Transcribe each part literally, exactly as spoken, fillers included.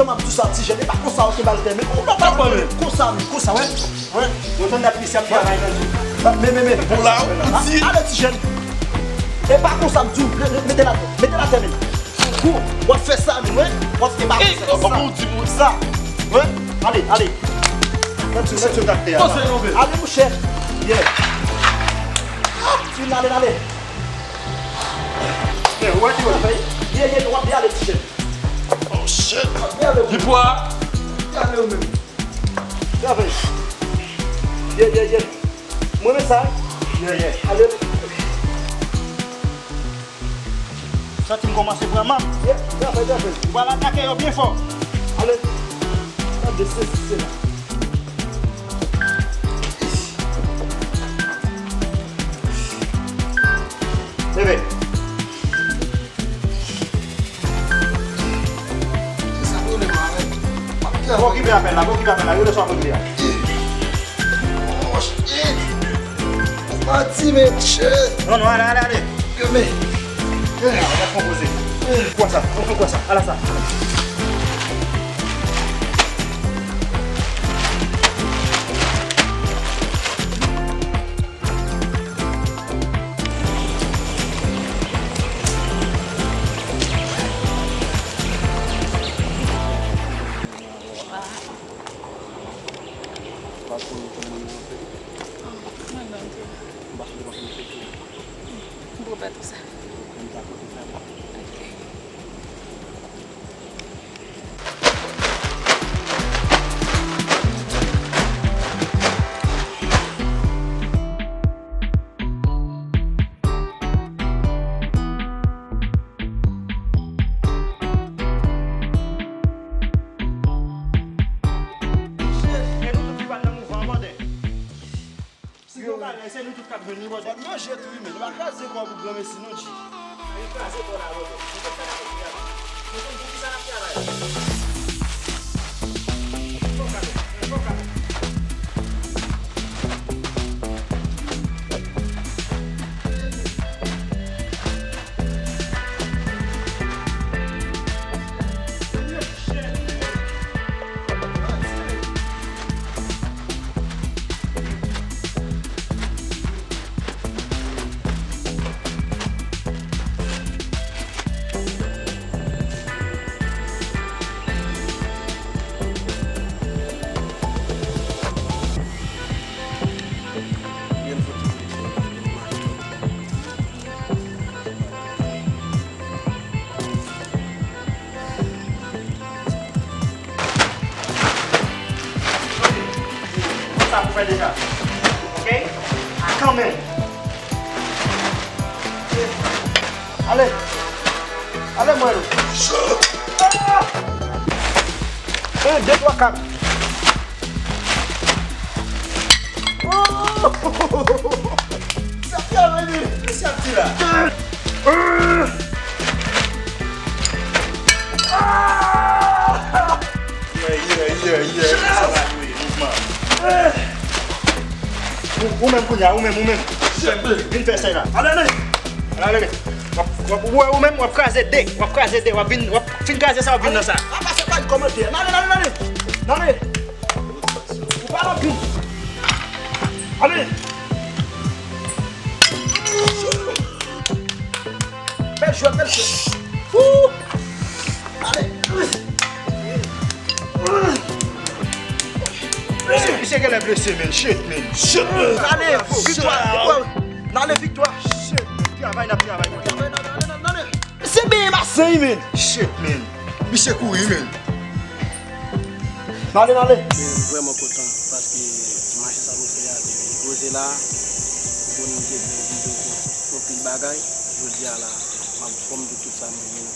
M ap di w sa, ti jèn, e pa konsa w te ba l tèmen. Ou pa konsa, men konsa, wè. Wè. Mwen tann la, misye ap travay nan jou. Men, men, men. Bon, la, ou di. Ale, ti jèn. E pa konsa m di w, mete l atè. Mete l atè, men. Kou, w ap fè sa, men, wè. W ap fè sa. Sa. Wè. Ale, ale. Mèt yo, mèt yo k atè a. Ale, monchè. Yeah. Fin ale, ale. Yeah, wè, wè. Yeah, yeah, w ap byen ale, ti jèn. Oh, shit. Li pwa. Gade ou menm. Gade. Yeah, yeah, yeah. Mwen men sa. Yeah, yeah. Ale. Santi m kòmanse pran manm. Yeah, gade, gade. Ou pral atake yo byen fò. Ale. Gade, se, se la. Leve. Sa pwoblèm avè m. Pa okipe apèl la, pa okipe apèl la, yo lè sa w ap regle a. Oh, shit. Ou pati, men, shit. Non, non, ale, ale, ale. Yo, men. Ala, ala, fon poze. Kwa sa, fon, fon kwa sa, ala sa. Shit, e nou tout ki pa nan mouvman, brother. Si nou pa la, se nou tout k ap jwenn li, brother. Fò n manje tou, wi, men. Nou pa kraze kò pou granmesi, non, G. Kraze kò la, brother. Nou tout ka travay. Nou konn poukisa n ap travay. Fò w ka fè, fò w ka fè. Sa pou fè deja. Ok? A kanmenm. Ale. Ale, mwen. Ah! Un, deux, trois, quatre. Oh! Sa fè vini. Sa ti la. Yeah, yeah, yeah, yeah. Sa va, wi, mouvman. Ou, ou menm kounye a, ou menm, ou menm. Vin fè sèy la. Ale, ale. Ale, ale. W ap, w ap, ou, ou menm, w ap kraze de. W ap kraze de. W ap vin, w ap fin kraze sa, w ap vin nan sa. Apa se pa yon kòmantè. Ale, ale, ale. Ale. Ou pa nan pi. Ale. Bèl jwèt, bèl jwèt. Woo! Ale. Misye, misye genlè blese, men. Shit, men. Shit, men. Ale, viktwa, viktwa. N ale, viktwa. Shit, men. Travay, n ap travay, men. Travay, n ale, n ale, n ale. Misye benyen masen, men. Shit, men. Misye kouri, men. N ale, n ale. Men m vrèman kontan paske ti mache sa nou fè a depi poze la, ou konnen m te vle di nou anpil bagay, jodi a la, m ap fòm de tout sa nou vle.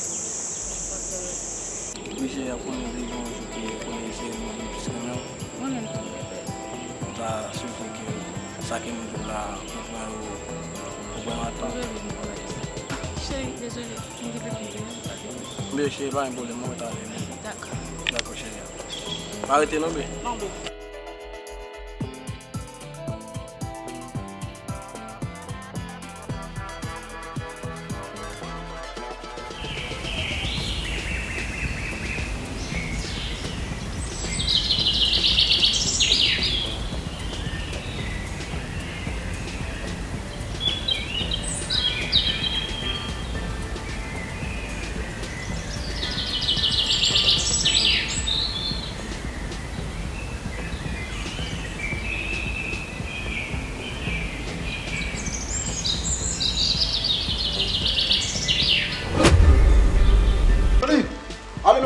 Wi, cheri, a konnen li gen yon jou ke konnen se yon moun plis renmen w. Mwen menm tou, bebe. M ta swete ke sa ke m di w la, ou pran yo, ou pran yo a tan. Bebe, m konnen sa. Cheri, dezole, m gen peyi m vini, m pa vini. Bebe, cheri, pa gen pwoblèm, mwen talè. Dakò. Dakò, cheri. Pa rete non, bebe. Non, bebe.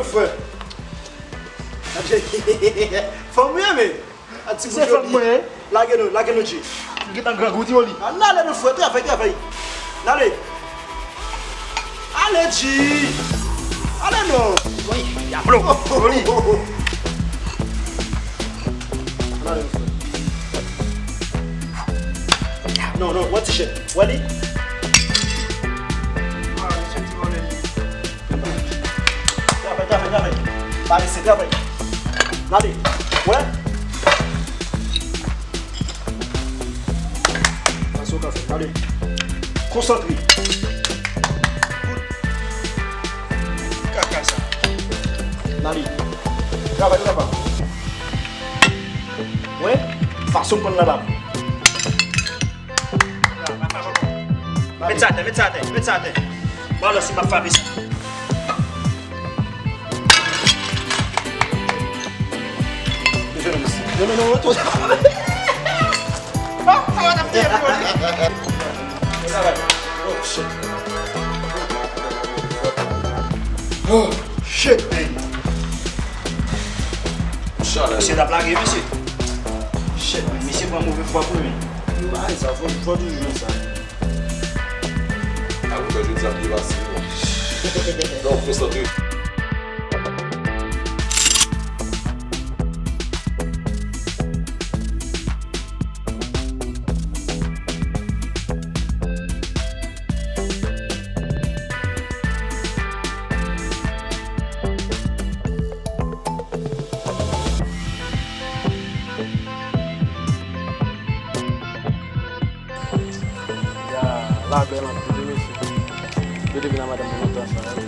Frè. Fanm ou ye, men. A ti boujoli. Se fanm mwen ye. Lage nou, lage nou, G. Li gentan grangou, ti boli. Ann ale nou, frè, travay, travay. Ann ale. Ale, G. Ale non. Wi, dyablo. Boli. Ann ale nou, frè. Non, non, wè ti chèn. Wè li? Travay, travay, travay. Parese, travay. Gade. Wè. Sa se w ka fè. Gade. Konsantre. Kaka sa. Gade. Travay, travay. Wè. Fason m pran l la la. Met sa atè, met sa atè, met sa atè. Bon, alò, si m ap frape sa. Non, non, non, non. Ah, sa va t ap tire pou li. Oh, shit. Oh, shit, man. Misye t ap lage, mesye. Shit, man. Misye pran move fwa pou li, men. Yo, ay, sa fò, fò toujou sa. Akoutè jodi a m depase wi. Non, konsantre. Ya, la bèl anpil wi mesye. Yo te vin a madanm nan lontan sa wi.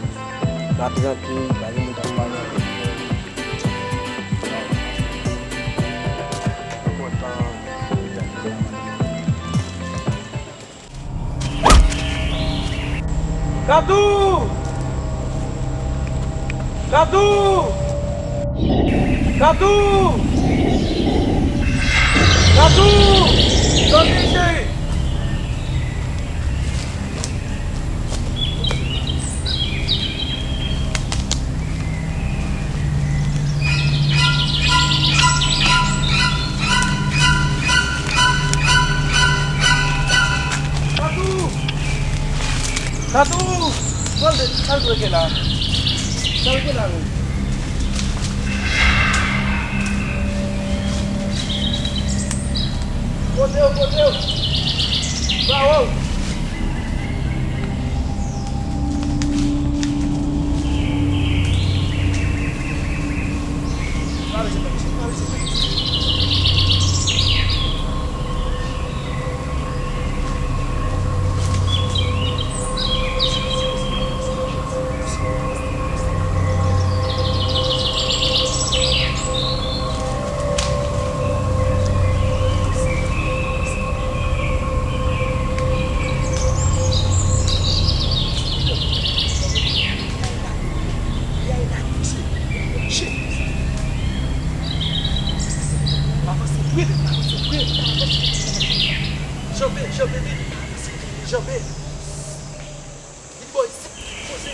La trankil, pa gen moun k ap pale anpil. Mwen kontan. Katou! Katou! Katou! Katou! Sòti cheri! Katou! Katou! Sa l, sa l bloke la? Sa l gen la menm? Kote w, kote w? Ba w! Avanse, vite, avanse, vite, avanse. Janbe, janbe, vite, avanse, janbe. Vite, boy, poze.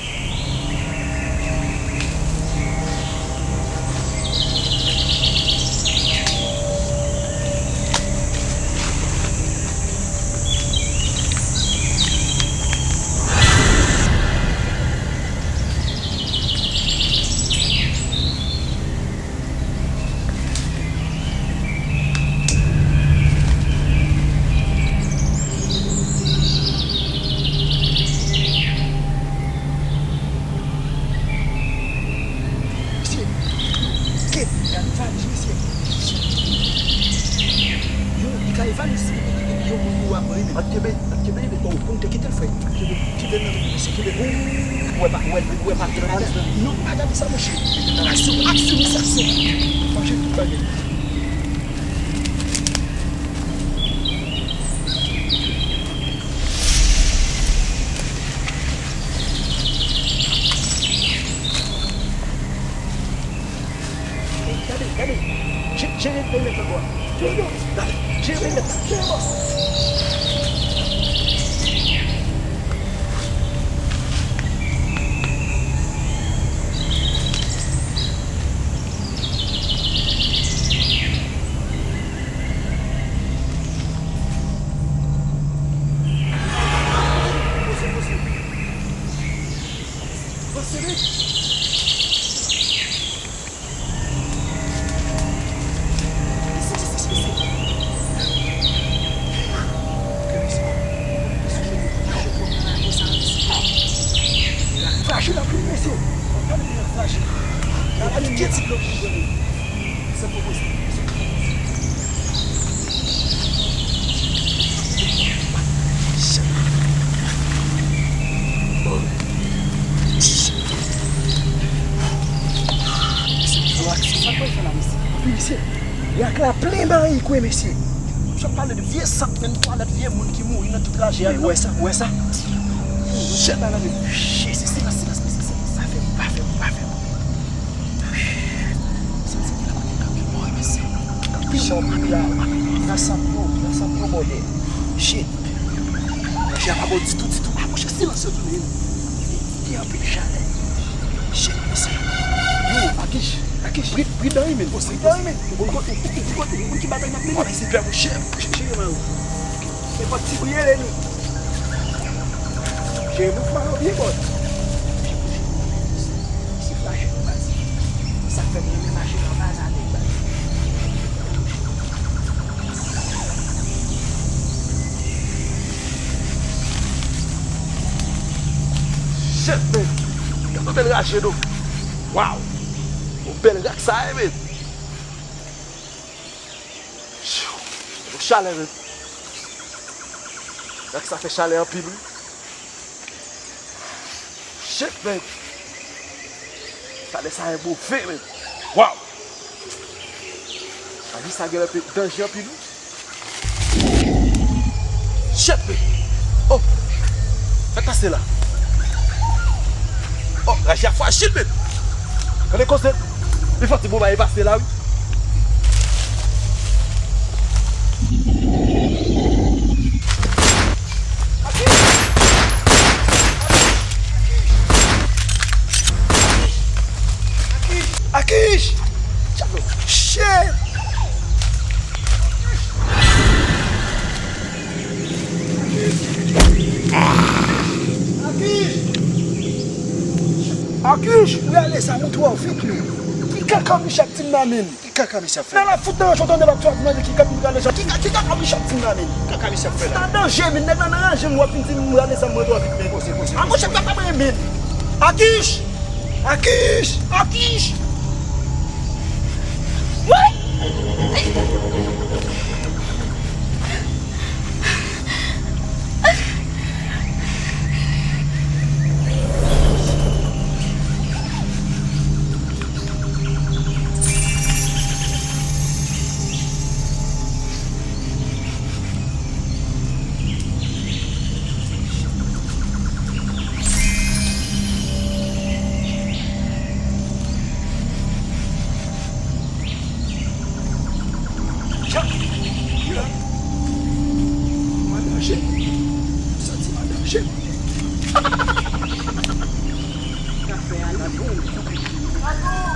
Mesye, gad, gad valiz, mesye. Yo, li kay valiz, epi, epi yo, yo ap renmen. An kenbe, an kenbe, oh, pou n te kite l, frè. An kenbe, kite l nan men mesye, kenbe. Ou wè pa, ou wè, ou wè pa gen valiz nan. Non, pa gade sa, monchè. Aksyon, aksyon, mesye, aksyon. Manje tout bagay. Gade, gade. Je-, jere perimètre la bò. Jere perimètre la. Jere bò. Flashé la pli mesye. Flashé. Gade ti dlo pou mwen. Se pou mwen. Sa k pral fè la, mesye? Rak la plen mayi kwe, mesye. M ap pale de vye sant, menm twalèt vye moun ki mouri nan tout raje a. Ou wè sa, ou wè sa? Shit. Shit, silans, silans, mesye, silans. Pa fè bri, pa fè bri, pa fè bri. Santi ki la kote kanpe mò, mesye. Kanpe mò, kanpe la. Nan sant yo, nan sant yo, bòdè. Shit. Raje a pa bon ditou, ditou. Ah, monchè, silans yo tounen. Gen anpil chalè. Shit, mesye. Yo, Akish, Akish, bri, bri dan wi, men. Bri dan wi, men. Ou konn, ou konn, ou konn ki batay n ap mennen? Wè, se pè, monchè. Chire, chire, men. Nenpòt ti bri rele nou. Jere mouvman yo byen, bòs. Mesye, flaje nou, baz. Sa k fè m renmen mache nan baz avèk baz. Shit, man. Gade yon bèl raje, do. Wow. Yon bèl rak sa ye, man. Yon chalè, man. Rak sa fè chalè anpil, wi. Shit, man. Chalè sa e move, man. Wow. Raje sa genlè te danje anpil, wi. Shit, man. Oh. Sa k pase la? Oh, raje a frajil, man. Gade koze. Li fò ti bon bagay pase la, wi. Akish! Shit! Akish! Akish! Ou ale sa, ou twò vit, men. Ki kaka Michak di m nan, men? Ki kaka misye ap fè la? Nan la fout nan ranch, ou tande l ap twò, ap mande ki kaka misye ap fè la. Ki kaka misye ap fè la? Sa danje, men nèg la nan ranje m, w ap vin di m rale zam mwen twò vit, men. Poze, poze, poze. A, monchè, kaka mwen, men. Akish! Akish! Akish! Woy! Mwen danje. M santi mwen danje. Kafe a nan boul. Tatou!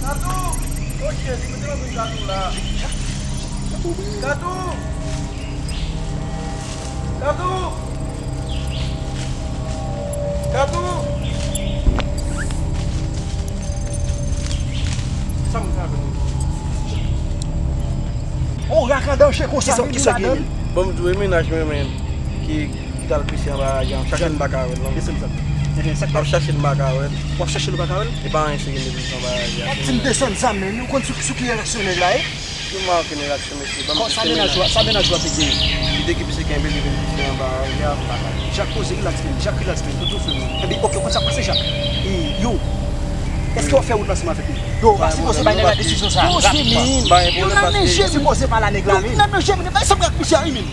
Tatou! Oh, Jezi, mete nan boul Tatou la. Tatou! Tatou! Tatou! Sa m ka fè? On rak an danje konsa, men nou ladan l. Bon, m di w, e mennaj mwen menm ki, ki t al pise anba raje a, m chache l, m pa ka wè l non. M ap chache l, m pa ka wè l. W ap chache l, ou pa ka wè l? E pa anyen serye m te pise anba raje a. W ap di m desann zam, men nou konn sou, sou ki reyaksyon nèg la ye? Yo manke reyaksyon, mesye. Ban m jis mennaj ou, sa mennaj ou a te gen? Li te ki pise kenbe, li vin pise anba raje a, m pa ka. Jak, poze, rilaks, men. Jak, rilaks, men. Tonton frè m nan. Ebyen, oke, ou konn sa k pase, Jak? E, yo, èske w ap fè wout la ansanm avèk nou? Yo, ou pa sipoze bay nèg la desizyon sa a rapidman. Yo, nan men je m. Sipoze pale a nèg la, men. Nan men je m, men bay sa m ak misye a, men.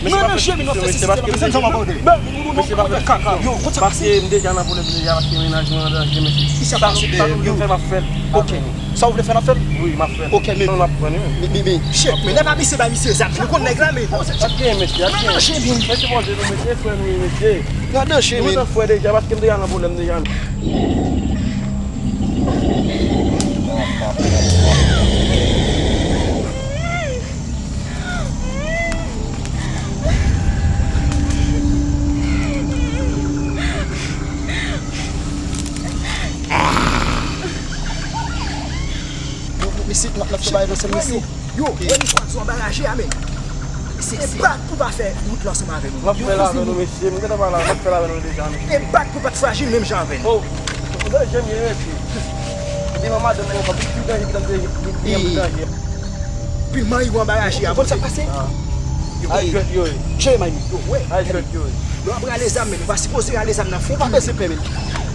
Mesye, pa fè diskisyon, mesye, paske m te gen diskisyon. Yo, konn sa k pase. Paske m te gen kaka. Yo, konn sa k pase. Paske m deja nan pwoblèm deja, paske mennaj mwen an danje, mesye. Ki sa k pase? Sa nou vle fè, m ap fè l. Oke. Sa w vle fè, n ap fè l? Wi, m ap fè l. Oke, men. Non, m ap pran li, men. Men, men, men, chèf, men lè pa misye bay misye zam, nou konn nèg la, men. N ap genyen, mesye, n ap genyen. Mesye, bondye nou, mesye, frè nou ye, mesye. N a danje, men. Nou nan frè deja, paske m deja nan pwoblèm deja. N ap, n ap fè bagay nan sèl mesye. Yo, yo, wè nou twa di w anbaraje a, men. Se, se bak pou pa fè wout la ansanm avè nou. M ap fè l avè nou, mesye. M gentan pale, m ap fè l avè nou deja, mesye. E bak pou pa t frajil menm jan avè nou. Oh, ou danje m ye, mesye. Devan madanm mwen ankò, pi, pi danje, pi danje, pi, pi, pi danje. Pi mari w anbaraje a, bon, sa pase? Ay, jwèt yo ye. Tchè, mari, yo, wè. Ay, jwèt yo ye. Nou ap rale zam, men nou pa sipoze rale zam nan fon. Pa bese pè, men.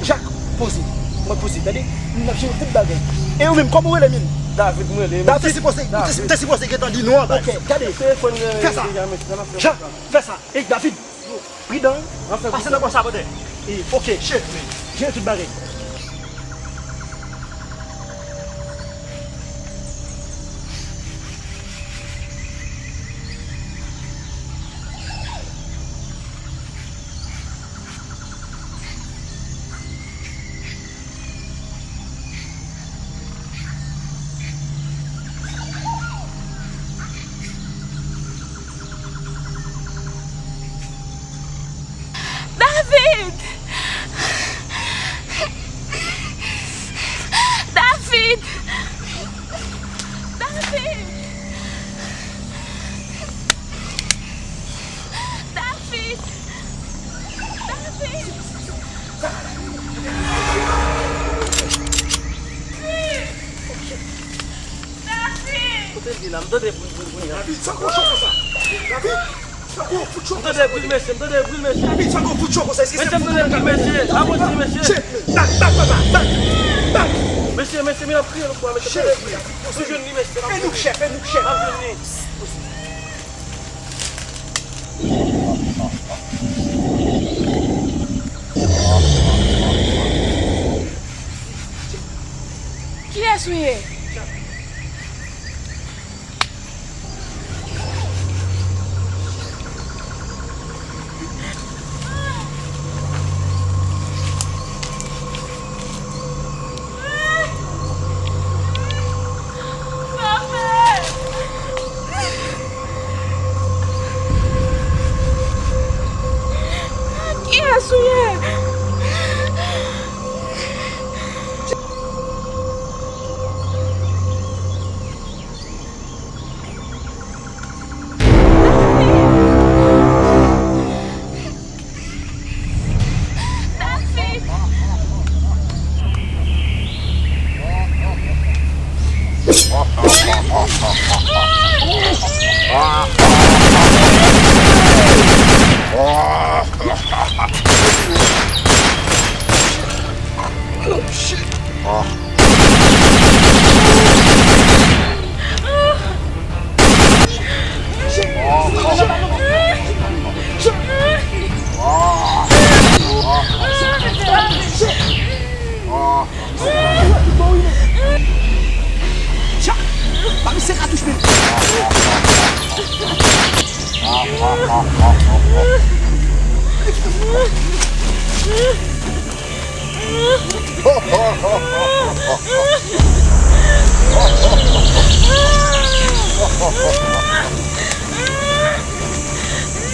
Jak, poze. Mwen poze, tande? M ap jere tout bagay. E ou menm, kòman ou rele, men? David, mwen rele. David, te sipoze, ou te, te sipoze gentan di non an, baz. Ok, gade. Fè sa. Jak, fè sa. Ey, David, pase nan bò sa, brother. E, ok, chef, jere tout bagay. David! David! David! David! David! David! Kote l di la? M tande bri, bri, bri. David, sa gon cho konsa? David, sa gon fout cho konsa? M tande bri, mesye, m tande bri, mesye. David, sa gon fout cho konsa? Mesye, m tande bri, mesye. Abòne, mesye. Shit, man. Back, back, papa, back, back. Mesye, mesye, men ap kriye lòt bò, mesye, m tande bri. Nou jwenn li, mesye. E nou k chèf, e nou k chèf. N ap jwenn li. Kiyès ou ye? Kiyès ou ye?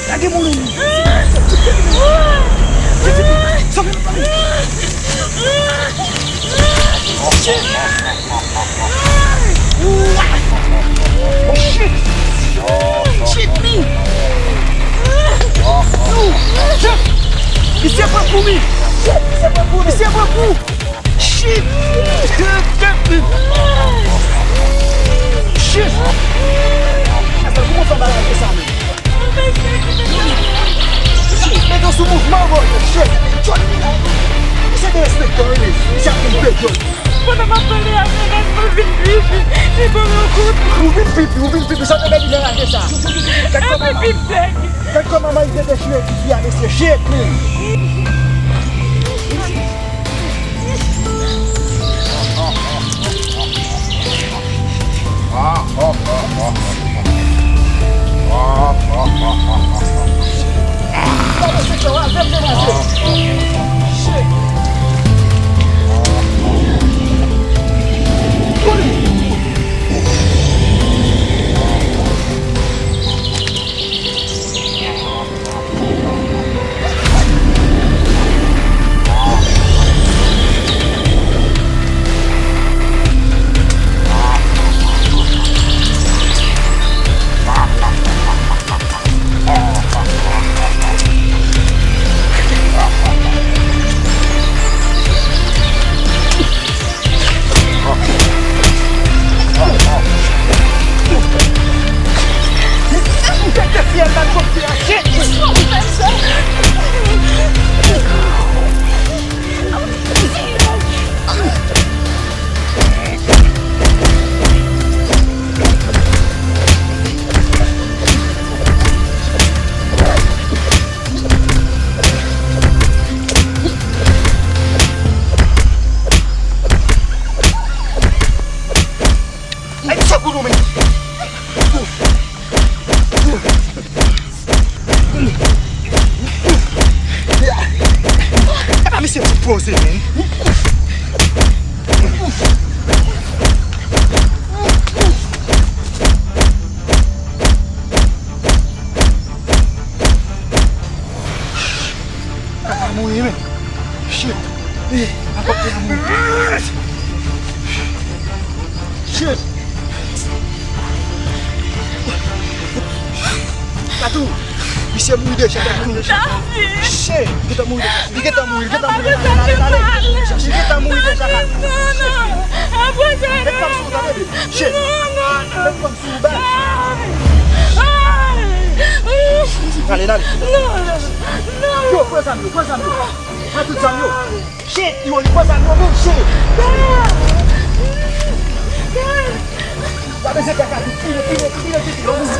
Lage moun ou. Vite, vite. Sove nou, sove nou. Oh, shit. Shit, me. Misye pran kou, mi. Misye pran kou. Shit. Shit. Asa, kouman fè bagay sa, men? Shit, nèg yo sou mouvman, bro. Shit. Johnny la. Misye derespekte, wi. Misye ap vin pè Johnny. Pandan m ap pale avè l, mwen vin pipi. Li ban m yon kout. Ou vin pipi, ou vin pipi. Sa te bèl lè raje sa. Gad kòman, gad kòman manman li te dechire pipi a, mesye. Shit, man. Poze, men. Kaka mouri, men. Shit. Akòp te mouri. Shit. Tatou. Misye mouri deja, Tatou. Shit. Li gentan mouri deja. Li gentan mouri, li gentan mouri. Li gentan mouri deja. Met fòm sou ou, tande. Shit. Met fòm sou ou, bay. Ale, ale. Yo, pran zam yo, pran zam yo. Pran tout zam yo. Shit, yo, li pran zam yo, men shit. Pa bezwen kaka, pile, pile, pile, pile, pile.